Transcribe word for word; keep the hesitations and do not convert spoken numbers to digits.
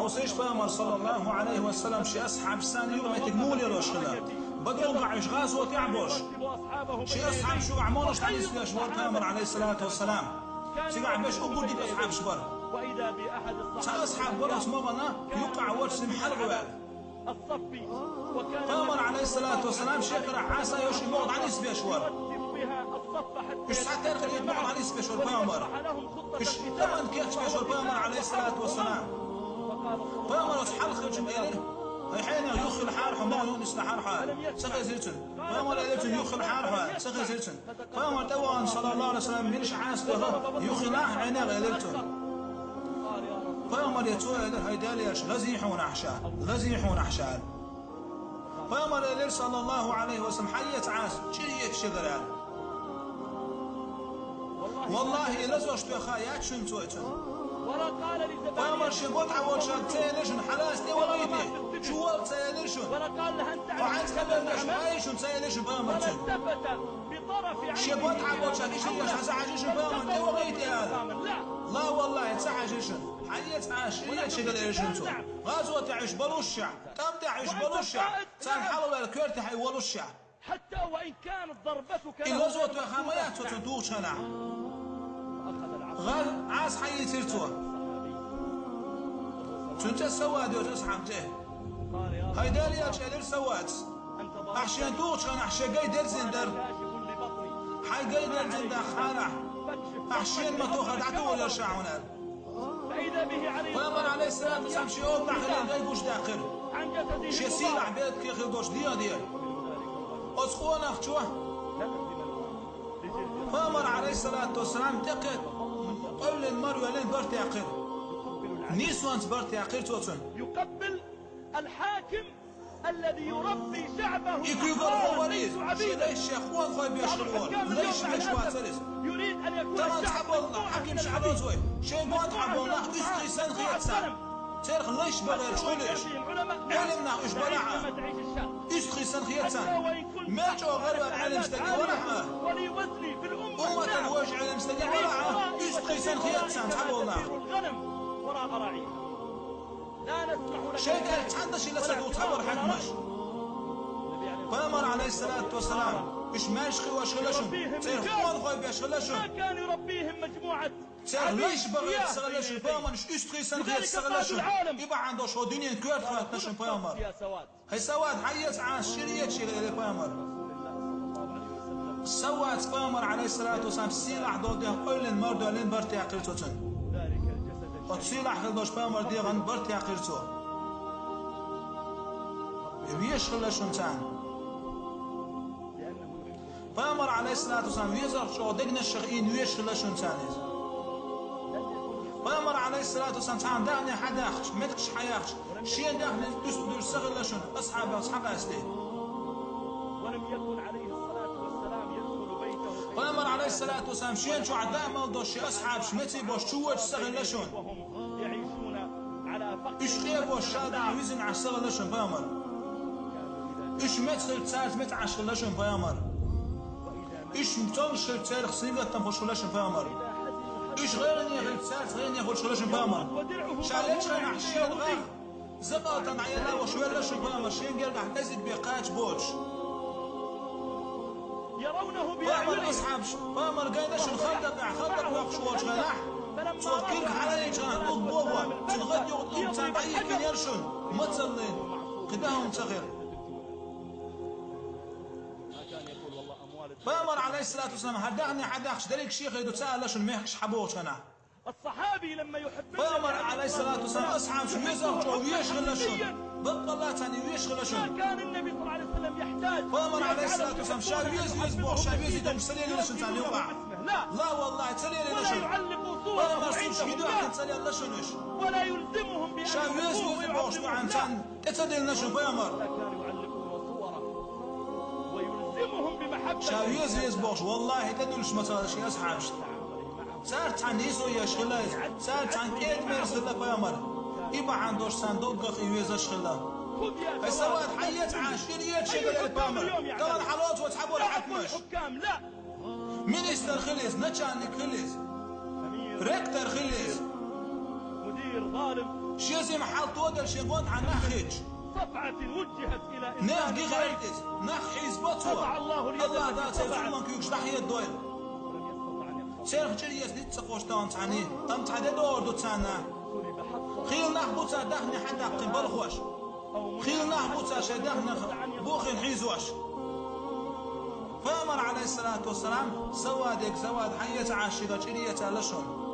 Цуьнаш пайхамар, саллаллаху Ӏалайхи ва саллам, шен асхьабашца юкъаметтиг муха лелош хилла? Бадрахь уьш гӀазоте а болуш, шен асхьабаш юкъахь муха нисбеш вара пайхамар, Ӏалайхиссалату вассалам? Цигахь берш уггар дика асхьабаш бара. Цхьа асхьаб вара оцу могӀана юккъехь волчу цуьнан хьалха ваьлла. Пайхамар, Ӏалайхиссалату вассалам, шен карахь Ӏаса йолуш и могӀа дӀанисбеш вара. Уьш схьатерхар и могӀа дӀанисбеш вара пайхамар. Уьш тӀаман кечбеш вара пайхамар, Ӏалайхиссалату вассалам. Пайхамар оцу хьалха хиллачунна элира: «ХӀай хьенех, юххехула хьара хьо, могӀа юкъа нислахьара хьо», аьлла. Ца хезира цунна. Пайхамар элира цунна: «Юххехула хьара хьо», аьлла. Ца хезира цунна. Пайхамар тӀе вахана, саллаллаху Ӏалайхи ва саллам, милаш Ӏаса тоьхна, юххехула хьенех элира цунна. Пайхамаре цо элира: «ХӀай Делан элча, лазий хьуна ахь ша, лазий хьуна ахь ша», аьлла. Пайхамар элира, саллаллаху Ӏалайхи ва саллам: «Хьаеца Ӏаса, чӀир еца шегара», аьлла. Валлахи, и лазош тоьхна яц шуна цо и цунна. Пайхамар шен бо тӀехь волчаьрга ца элира шуна: «Хьалаца тӀе вахийта, чу вала», ца элира шуна. «Хьо хьаьнца къамел деш ву, вахийта шуна», ца элира шуна пайхамар цунна. Шен бо тӀехь болчаьрга иштта деш хьан ца хьажира шуна пайхамар: «ТӀе вахийта», аьлла? Ла, валлахи, ца хьажира шуна. «Хьаеца Ӏаса, чӀир еца шегара», элира шуна цо. ГӀазотехь уьш болушехь, тӀам тӀехь уьш болушехь, царна хьалаваьлла коьртехь волушехь. И лазо тоьхна ма яц цо цунна тухучу хенахь. ГӀазот Ӏаса хьаийцира цо. Цуьнан цӀе Саввад йоцу, асхьабан цӀе. «ХӀай Делан элча», элира Саввада, «ахь шена тухучу хенахь шен гай дерзина дара. Хьайн гай дерзина даккха хьалахь, ахь шена ма тохара дӀатухур яра ша хьуна», аьлла. Пайхамар, Ӏалайхиссалату вассалам, шен оба тӀехь хилла гай гучудаьккхира. Шен сийлахь белхе хилла долчу дегӀан дера. Оцу къонахчо пайхамар, Ӏалайхиссалату вассалам, тӀекхетта къевлина мара йоьллина барт яьккхира. Нийсонца барт яьккхира цо цунна. И куьйгалхо вара иза, шен лайшех къонахой беш хилла волу, лайш беш вацара иза. Тахана цхьаболу нах, хьакимаш хьалоцу вай, шайн гонахь болу нах уьстагӀий санна хета царна. Церах лайш бан гӀерташ хуьлу уьш. Ӏелам нах уьш балахь а, уьстагӀий санна хета царна. Мел чӀогӀа гӀарваьлла Ӏелам стаг а валахь а, умматан вожа Ӏелам стаг а валахь а, уьстагӀий санна хета царна цхьаболу нах. Шайн кӀел цхьаьна дан шилла ца ду цхьаболу хьаькамаш. Пайхамар, Ӏалайхиссалату вассалам, уьш маьрша хиош хилла шуна, церан къонахой беш хилла шуна. Церан лайш бан гӀерташ ца хилла шуна пайхамар, уьш уьстагӀий санна хеташ ца хилла шуна. И бахьана долуш хӀокху дуьненан коьрта хаттина шуна пайхамар. «ХӀай Саввад, хьаеца Ӏаса, чӀир еца шегара», элира пайхамар. Саввада пайхамар, Ӏалайхиссалату вассалам, сийлахь долу дегӀан къевлина мара йоьллина барт яьккхира цо цунна. Оцу сийлахь хилла долчу пайхамар дегӀан барт яьккхира цо. И везаш хилла шуна царна. Пайхамар, Ӏалайхиссалату вассалам, везарх чӀогӀа дегнаш а ийна везаш хилла шуна царна иза. Пайхамар, Ӏалайхиссалату вассалам, цхьана даьхни хьадаьхча, меттигаш хьаяьхча, шен даьхни дуьсу дуьйцуш ца хилла шуна, асхьабех цхьа къаьсттина. Пайхамар, Ӏалайхиссалату вассалам, шен чохь даа мел долуш шен асхьабаш меца боцуш чу воьдуш ца хилла шуна. Уьш къебош ша даа визина Ӏаш ца хилла шуна пайхамар. Уьш меца хилча, цаьрца меца Ӏаш хилла шуна пайхамар. Уьш цомгуш хилча, церах сингаттам хуьлуш хилла шуна пайхамар. Уьш гӀайгӀане хилча, цаьрца гӀайгӀане хуьлуш хилла шуна пайхамар. Ша лечу хенахь шена гӀар закъалтана Ӏела а волуш велла шуна пайхамар, шен гергахь кӀезиг бен кхача боцуш. Пайхамар асхьабаш, пайхамар гайна шуна Хандакъехь, Хандакъ йоккхуш волчу хенахь, цо кирг хьалаайча хенахь, уггар бохо, цуьнан гӀадъюкъа тӀулг царна дӀайийкхинера шуна, мацаллина, кхин дан хӀума ца хилла. Пайхамар, Ӏалайхиссалату вассалам, хӀара даьхни хьадаьхча, дерриг шен хир ду ца аьлла шуна мехкаш хьабохучу хенахь. Пайхамар, Ӏалайхиссалату вассалам, асхьабаш везарх чӀогӀа везаш хилла шуна. Баккъалла царна и везаш хилла шуна. Пайхамар, Ӏалайхиссалату вассалам, ша веза, веза бохуш, ша везийта хӀумнаш ца лелийна шуна царна юкъахь. Ла, валлахӀи, ца лелийна шуна. Пайхамар сурташ хӀида а хилла ца лелла шуна уьш. Ша веза, веза бохуш дуьхьал царна тӀе ца диллина шуна пайхамар. Ша веза, веза бохуш, валлахӀи, тӀедуьллуш ма ца хилла шен асхьабашна. Цаьрца цхьаьна нийсо еш хилла иза, цаьрца цхьаьна кӀеда-мерза хилла пайхамар. И бахьана долуш царна доггах и везаш хилла. ХӀай Саввад, хьаеца Ӏаса, чӀир еца шегара, элира пайхамар. Тахана хьалоцу вай цхьаболу хьаькамаш. Министр хила иза, начальник хила иза, ректор хила иза. Шезим хьал тодар шен гонахьа нах хеташ. Нех гига гӀертӀа иза, нах хьийзабо цо. АллахӀ Дала церан зулам куьйгаш дӀахьедойла. Церах чӀир еза ницкъ ца кхош тахана цхьанне, амма цхьа де догӀур ду царна. Хийла нах бу цар даьхни хьадаккхийна балхош. Хийла нах бу цар шоай даьхнех бохийна хьийзош. Пайхамара, Ӏалайхиссалату вассалам, Савадега, Савад, хьаеца Ӏа шийга, чӀир еца аьлла шуна.